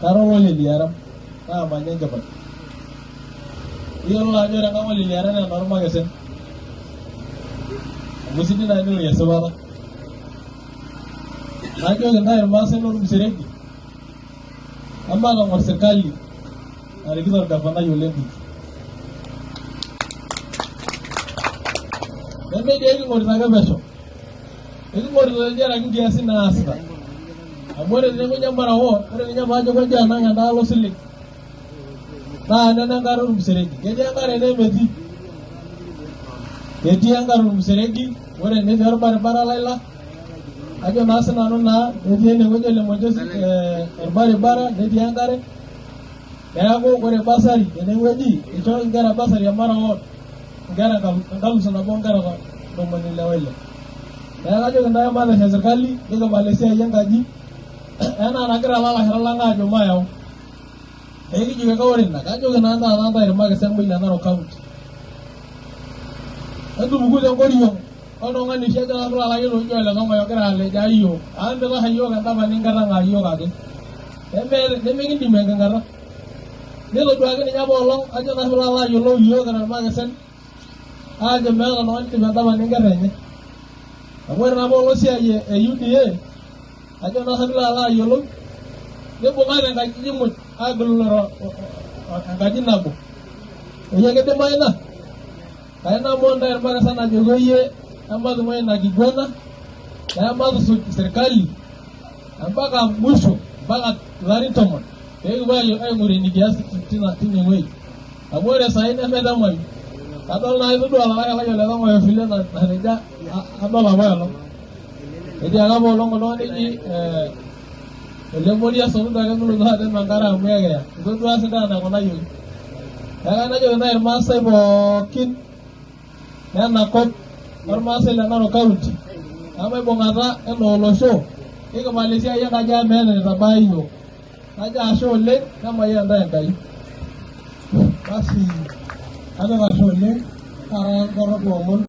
Kara ole Liaram naa manya enkipai. Iyiolo ajo ore enkang ole Liaram naa enormakesen. Amu sidai naa tenirorie esipata. Najoki intae irmaasai lormuseregi, ematang'or sirkali narikito orgavanai Ole Ntutu. Neme dii eking'orito ake pesho, eking'orito tenkaraki nkiasin naasita. Amu ore tenewueji e Mara ward, ore ninye paajo aikoji anang endaalo osilig naa nena enkare ormuseregi. Ketii enkare nemetii. Ketii enkare ormuseregi, ore netii orbaribara Laila, ajo naa sinanu naa netii enewueji e Lemonchosi orbaribara netii enkare. Neeku ore basari tenewueji ishooki inkera basari e Mara ward inkera enkalusu nabo onkera 65. Neeku kajoki intae mateshet sirkali nikipal esiai enkaji enaa enagira ilalashera lang aajo mayau. Ekijoki ake ore ina kajoki naa taata intae irmakesen muj le Narok County. Entupuku tenkoriong oltung'ani oshi ajo nanu pilo ayiolou oji Ole Tong'oyo ogira alejaa iyiook amu mitashe iyiook endama ninkitang'aa iyiook ake. Nemikindim enking'ata. Nitoduaki ninye apa olong ajo nanu pilo alo ayiolou iyiook kira irmakesen aajo meeta oltung'ani oidip endama ninkerra enye. Amu ore napa olong siai e UDA ajo naa pilo alo ayiolou nibung'ate nkajijik muj agilunore enkaji nabo. Eyie kidimayu ina? Kainamu intae irmakesan ajoki oyie ematung'uai ina kiguana nematusuj sirkali mpaka musho mpaka ilarin 10 pee kipuo aing'oru enikias tina tinewueji. Amu ore saai nemetemayu. Kadol naa itodua olalashe lai Ole Tong'oyo vile natejo adol apa olong. Etii ake apa olong oltung'ani oji Ole Morias otodua ake milotu atem enkare amu ekiya. Itodua sintae enaikunayioki. Neeku kayieu najoki ntae irmaasai pookin lena kop ormaasai le Narok County emaibung'ata enaa olosho nikipal esiai enkaji amu meeta enaitabaya iyiook. Najo ashe oleng nemayian intae Enkai. Basi apik ashe oleng taata indorropu omon.